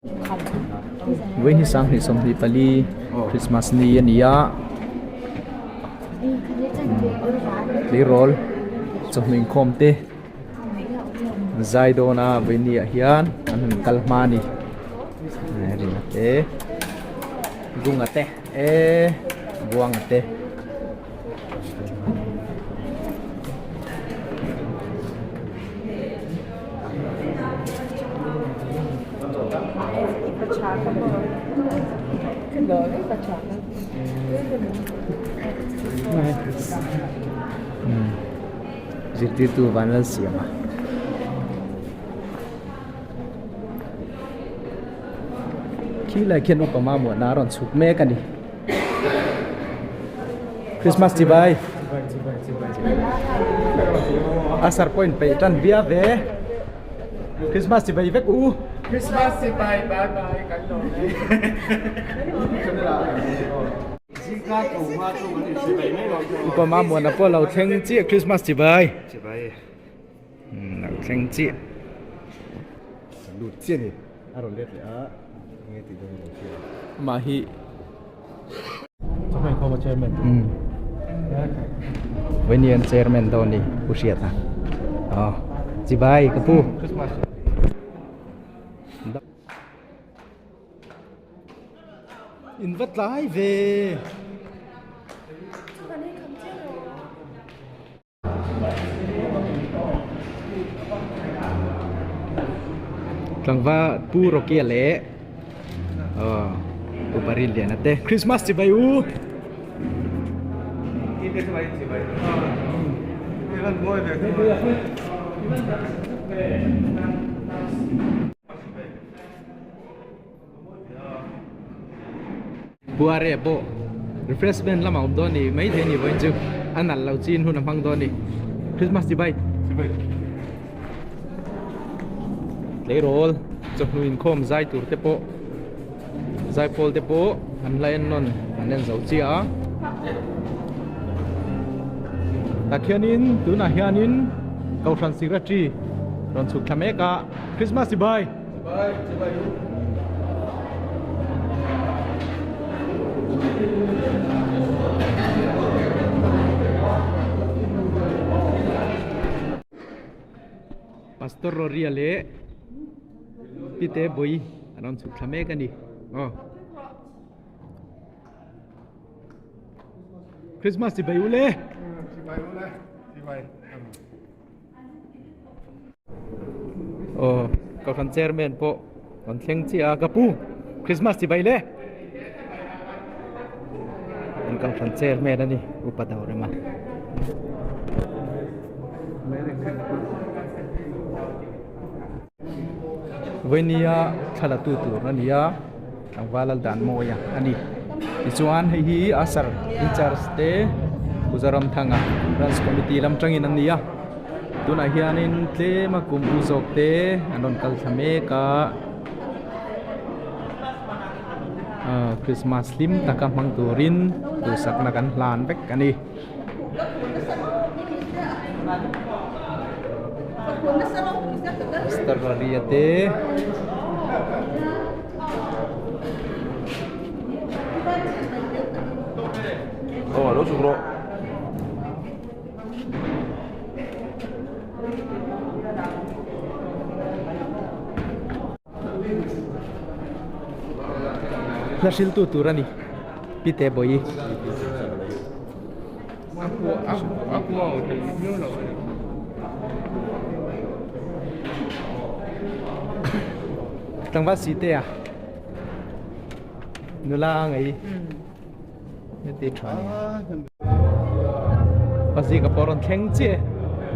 Vawi hi 2024 Christmas ni a ni a tleirawl chawhnu inkhawm te zai dawn a vawi ni ah hian an han kal hma a ni rina te bunga te eee buanga te. Zirtirtu Vanlalsiama. Khi lai khian upa mamawhna a rawn chhuk mek a ni. Christmas chibai. A sar point peih tan bia ve. Christmas chibai vek u. Christmas chibai bye bye kan lo ne. Upa Mamuana pawh lo thleng chiah Christmas chibai. Chibai. Lo thleng chiah. Lut chiah ni. A rawn let leh a, enge tih dawn lo hria. Amah hi Chawhmeh khawma chairman. Um. Vawiin chairman dawn ni Pu Hriata. Aw. Chibai ka pu. Christmas. In va tlai ve. Tlangval Pu Rokia leh aw Pu Parinliana te Christmas chibai u. Buare pawh refreshment lamah awm dawn a ni maithei a ni vawiin chu a nalh lo chin hun a hmang dawn a ni Christmas chibai tleirawl chawhnu inkhawm zai tur te pawh zaipawl te pawh an la en nawn an en zo chiah a tah khianin tunah hianin kohhran secretary rawn chhuk thla mek a Christmas chibai. Pastor Roria leh Pite Bui an rawn chhuk thla mek a ni aw Christmas chibai u le Chibai u le chibai Aw kohhran chairman pawh rawn thleng chiah a ka pu Christmas chibai le an kohhran chairman a ni upa do rema. Vawini-a thla la tu tur a ni a tlangval lal dan mawi a ni tichuan hei hi Asar incharge te Puzaramthanga branch committee lam tangin an ni a tunah hianin tlem a kum u zawk te an rawn kal thla mek a ah Christmas hlim taka hmang turin duhsakna kan hlan vek a ni. Mister Raria te Aw lo chhuk rawh. Hla hriltu tur a ni Pi Te Bawihi. Tlangval si te a nula a ngei ti tha a ni. Pazik a pawh rawn thleng chiah e.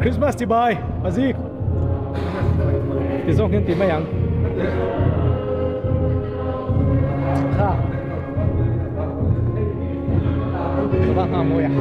Christmas chibai Pazik ti zawng hian ti mai ang. Kha ka va nghah mawi a.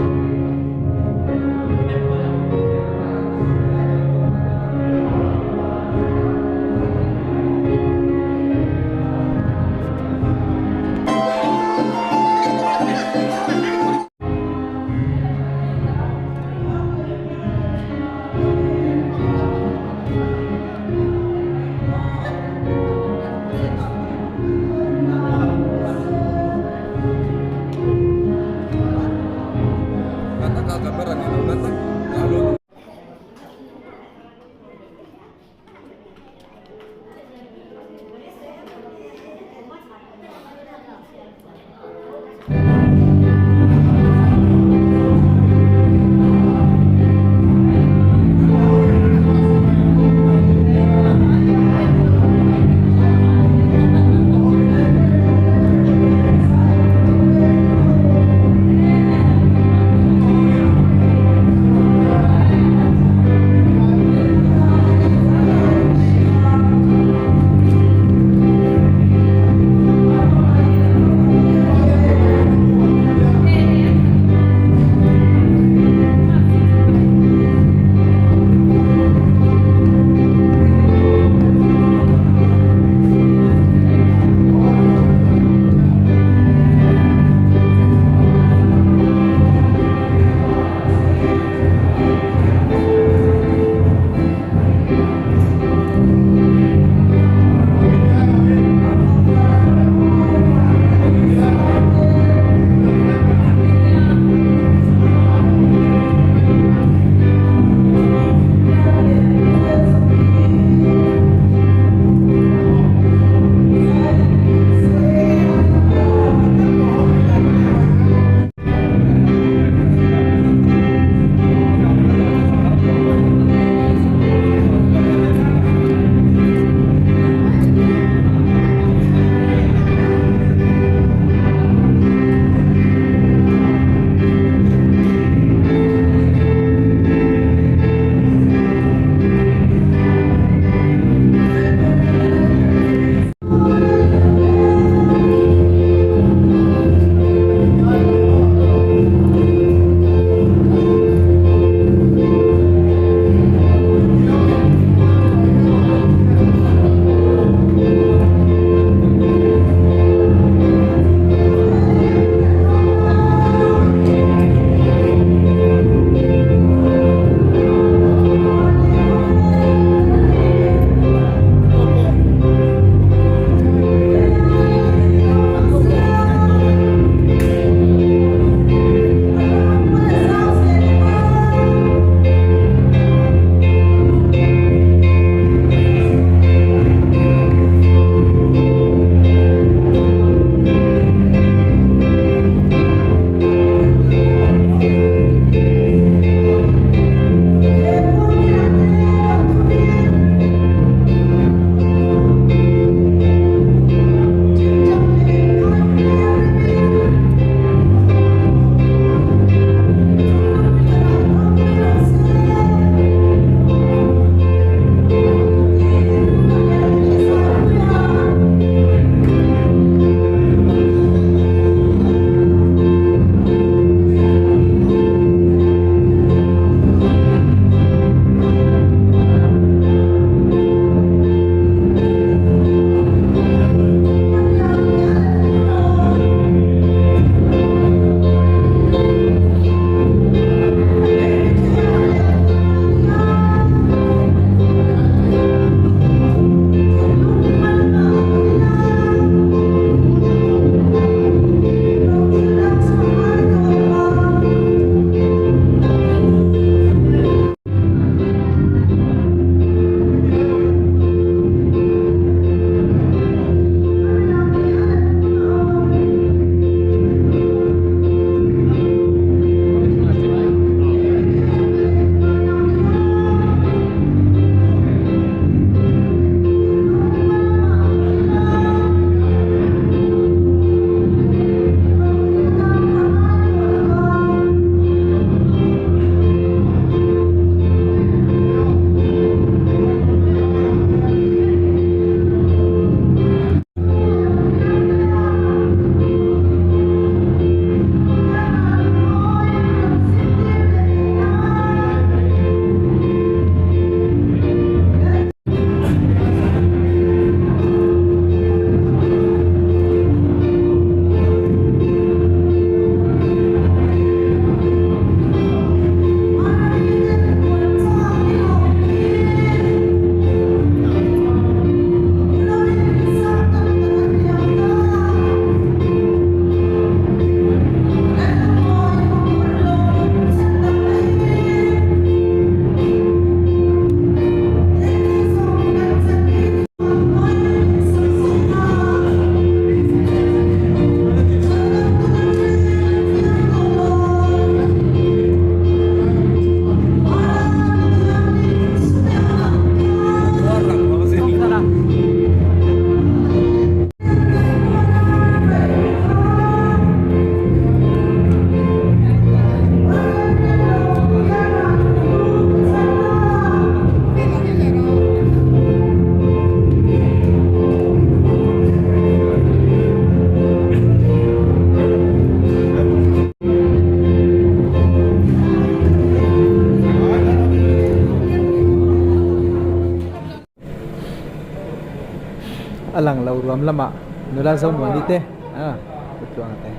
Ruam lamah nula Zomuani te ah Pu Tluanga te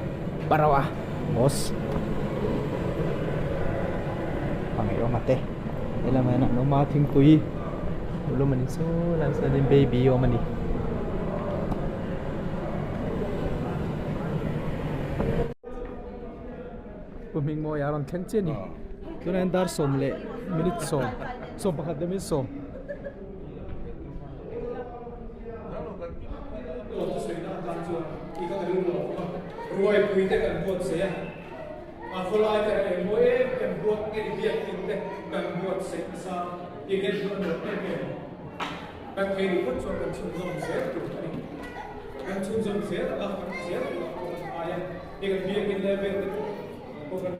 Parawa boss Pangaihawma te helamah hian an awm a thingpui ulum a ni saw lai sawn in baby a awm a ni. Pu Hmingmawia a rawn thleng chiah a ni. Tunah hian dar sawm leh minute sawm, sawm pakhat leh minute sawm. Ruaipui te kan buatsaih a, a khawlai te a engmaw em em buat nge biakinn te kan buatsaih nasa tih hian hmuh a nuam em em. Kan thei rih phawt chuan kan chhunzawm zel tur a ni. Kan chhunzawm zel a, kan zel tur ah pawh kan ngai a, hei kan biakinn lai vel te pawh kan.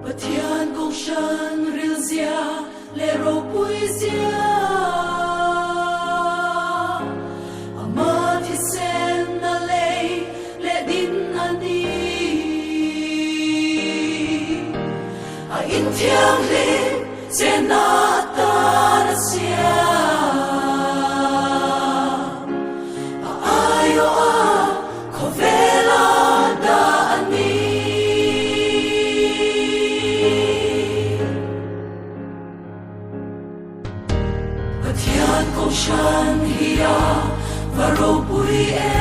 Pathian Kohhran rilzia leh ropuizia Ama thisen a lei leh din a ni. A inthianghlim chenna atan a siam. A aiawh a khawvela dah a ni. Pathian Kohhran hi a va ropui em?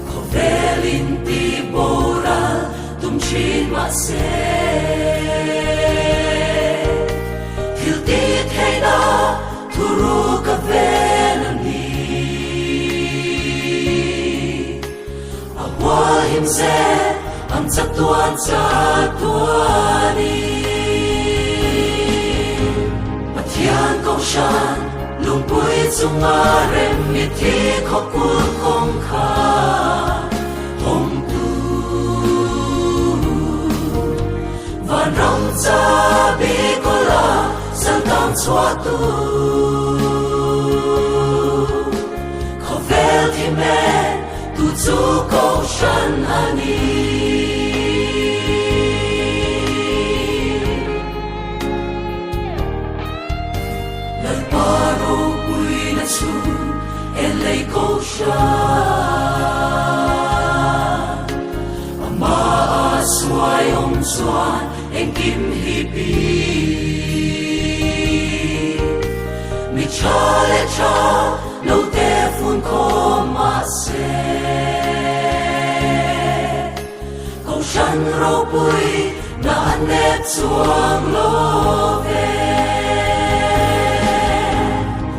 Khawvel in ti boral tum thin mahse thil ti theihna thu ruk a vel a ni. A huahim zel ang chatuan chatuanin. Pathian Kohhran lungpui chunga rem mithi khawkul kawngkhar hawngtu. Vanram chabi kawla saltang chhuahtu. Khawvel thi mek Tu chu Kohhran a ni. Lalpa ropuina chu en lei Kohhran. Amah a suai awm chuan engkim hi pi. Mi tha leh tha lo te fun khawm mahse Kohhran ropui na an nep chuang lo ve.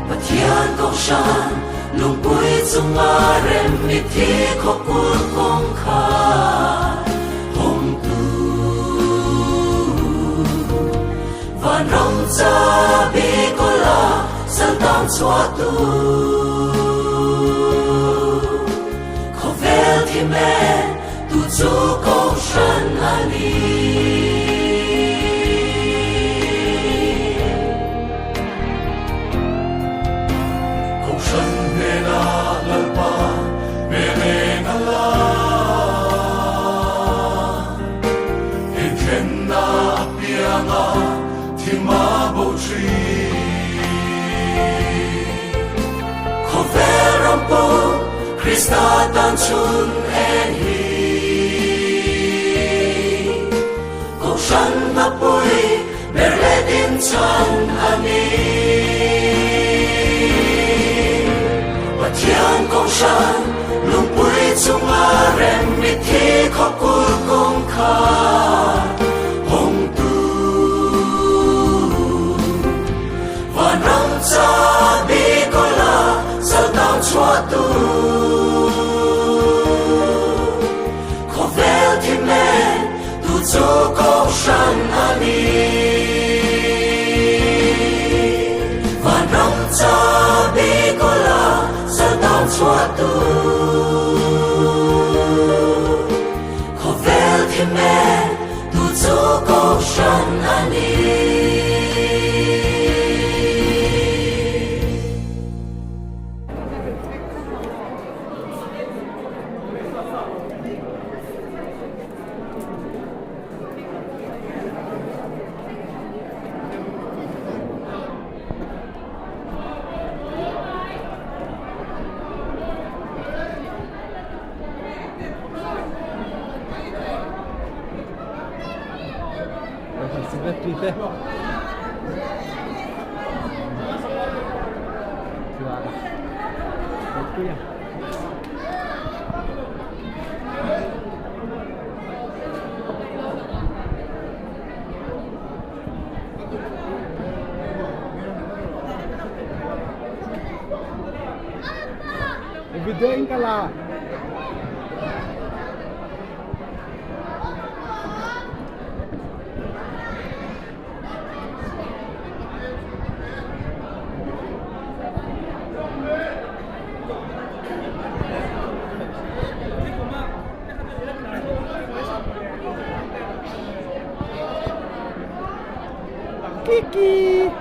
Pathian Kohhran lungpui chunga rem mithi khawkul kawngkhar hawngtu. Vanram chabi kawla saltang chhuahtu Khawvel thi men tu chu Kohhran a ni. Kohhran hnenah Lalpa hmel eng a la. Inthenna apianga thima bo thin. Khawvel ram pawh Krista tan chhun en hi. Kohhran hmapui ber leh din chhan a ni. Pathian Kohhran lungpui chunga rem mithi khawkul kawngkhar hawngtu. Vanram chabi kawla saltang chhuahtu. Khawvel thi men. chu kohhran a ni. Vanram chabi kawla saltan chhuah tu. Khawvel thim e tu chu kohhran a ni. Video in ka la. Kiki.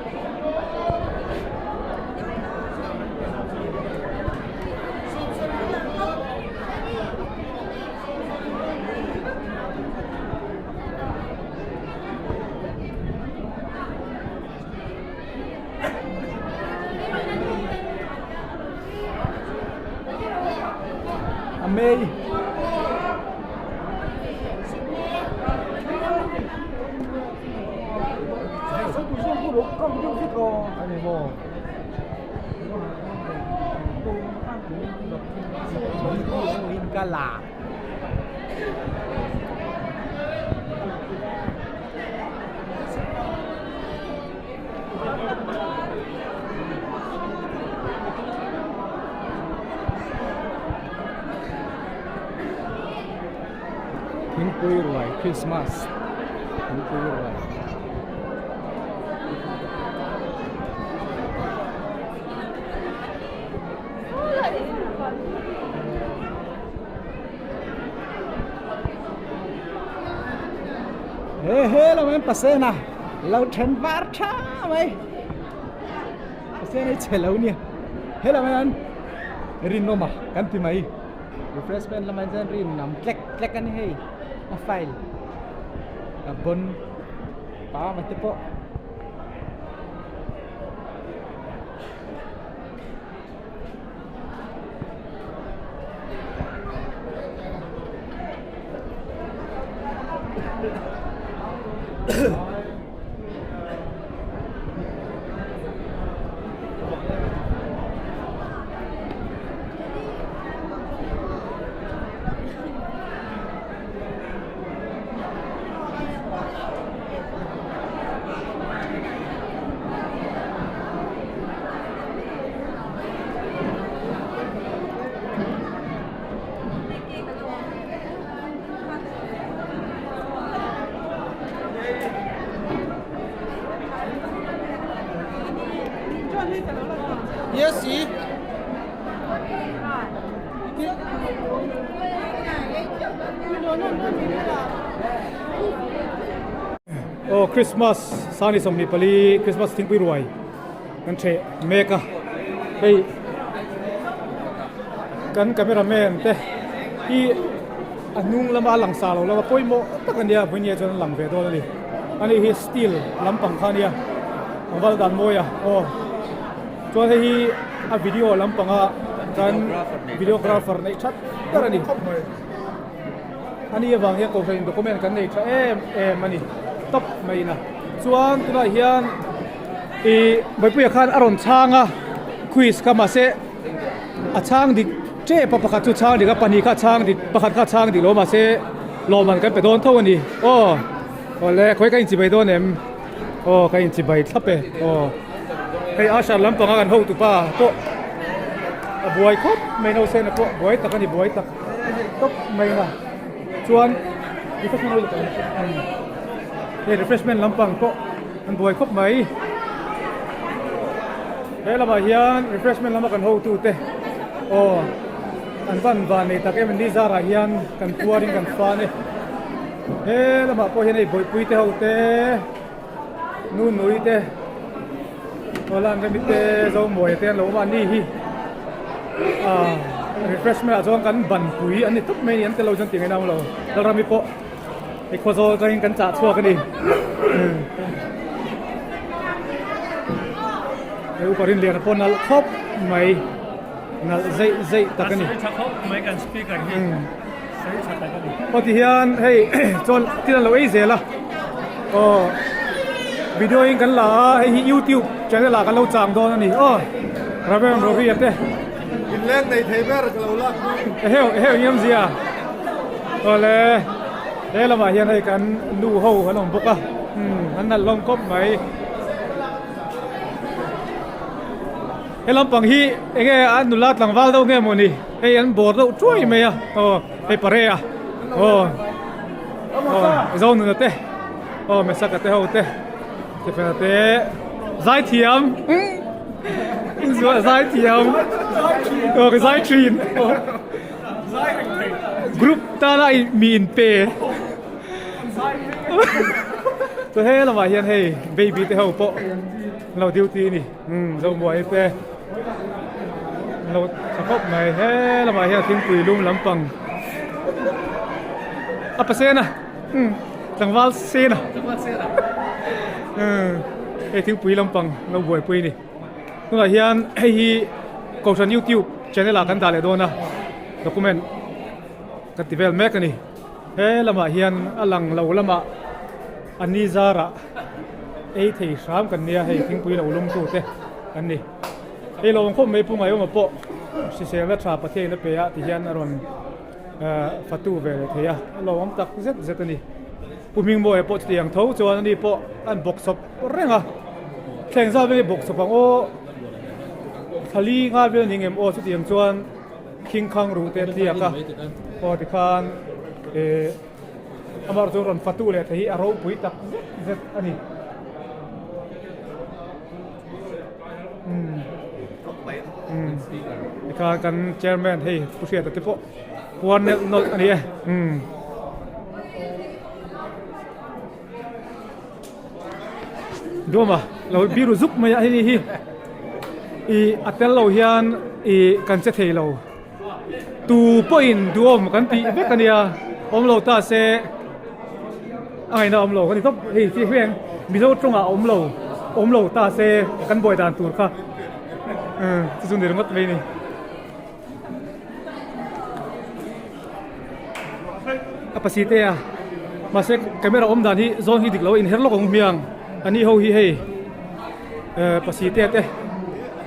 Amei. Thingpui ruai Christmas thingpui ruai. He he lo em pasena lo then var tha mai pasena che lo nia he lo an rinawma kan ti mai refreshment lamah chuan rin nam tlek tlek a ni hei a file a bon pa ma te pawh. Aw Christmas sani 24 Christmas thingpui ruai kan theh mek a hei kan cameraman te hi a hnung lama a lang sa lo lama pawimawh tak a nia vawinia chuan a lang ve dawn a ni ani hi steel lampang kha a nia a val dan mawi a aw chuan hei hi a video lampanga kan videographer neih that ber a ni. Ani avang hian kohhran in document kan nei tha em em a ni tawp mai in a. Chuan tunah hian ih Baipuia khan a rawn chhang a quiz kha mahse a chhang dik tep a pakhat chu chhang dik a pahnih kha a chhang dik pakhat kha a chhang dik lo mahse lawmman kan pe dawn tho a ni aw awle khawi ka inchibai dawn em aw ka inchibai thlap e aw hei Asher lampanga kan hotupa pawh a buai khawp mai nausena pawh buai tak a ni buai tak. Tawp mai na chuan Refreshment ho hei refreshment lampang pawh an buai khawp mai. He lamah hian refreshment lama kan hotu te aw an van van nei tak em ni zarah hian kan puarin kan fan e. He lamah pawh hian hei bawihpui te ho te nu nui te aw lan remi te zomuaia te an lo awm a ni hi ah refreshment ah chuan kan ban pui an ni tawp mai a ni an tel lo chuan tih ngaihna a awm lo Lalrami pawh hei khawzawl atangin kan chah chhuak a ni hei upa rinliana pawh nalh khawp mai nalh zeih zeih tak a ni. Aw ti hian hei chuan thil an lo ei zel a aw video in kan la a hei hi youtube channel ah kan lo chang dawn a ni aw Raven Rovi a te in leng nei thei ber ka lo lak eheu eheu eng awmzia awle he lamah hian hei kan nu ho an awm bawk a umm an nalh hlawm khawp mai. He lampang hi enge a nula tlangval deuh nge mawni hei an bawr deuh chuai mai a aw hei pare a aw aw zo nuna te aw mesaka te ho te stephen te zaithiam zaithiam aw ka zai thin group tana mi in pe chu he lamah hian hei baby te ho pawh an lo duty a ni. Umm Zomuai te an lo tha khawp mai he lamah hian thingpui lum lampang a pa sen a umm tlangval sen a umm hei thingpui lampang an lo buaipui a ni tunah hian hei hi kohhran youtube channel ah kan dah leh dawn a document kan ti vel mek a ni he lamah hian a lang lo lamah a ni zarah. Ei thei hram kan nia hei thingpui lo lum tu te kan ni. Hei lo awm khawp mai Pu Ngaiawma pawh hriselna tha Pathian a pe a ti hian a rawn fatu ve leh thei a, a lo awm tak zet zet a ni. Pu Hmingmawia pawh chutiang tho chuan ani pawh an bawk sawp reng a, thleng zat vel hi bawk sawp ang aw, thlali nga vel a ni ngem aw chutiang chuan khingkhang ruh te a tliak a, aw tikhan eh. Amah chu rawn fatu leh thei hi a ropui tak zet zet a ni. Umm tikhan kan chairman hei Pu Hriata te pawh puan nelh nawlh a ni e. Umm Duama lo biru zuk mai a hei hi ih a tel lo hian ih kan che thei lo. Tu pawhin duhawm kan tih vek a nia, awm lo ta se a ngaihna awm lo ka ni tawp. Hei chi hian Mizo tawngah awm lo, awm lo ta se kan buai dan tur kha chu chu ni ringawt mai a ni. A pasi te a, mahse camera awm dan hi zawn hi dik lo a inher lawk ang hmiang a ni ho hi hei pasi te te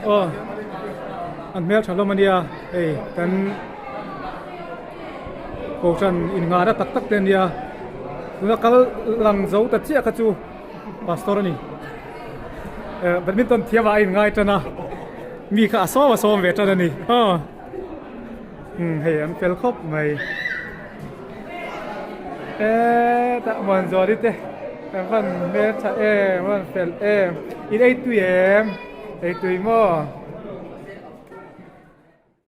aw. An hmel tha hlawm a nia, hei kan kohhran innghahna tak tak te a nia, tuna kal lang zo ta chiah kha chu pastor a ni. Eh badminton thiam ah a inngai tan a, mi kha a sawm a sawm ve tan a ni aw. Umm hei an fel khawp mai. Eee tah Muanzuali te an van hmel tha em an van fel em, in ei tui em? Ei tui maw?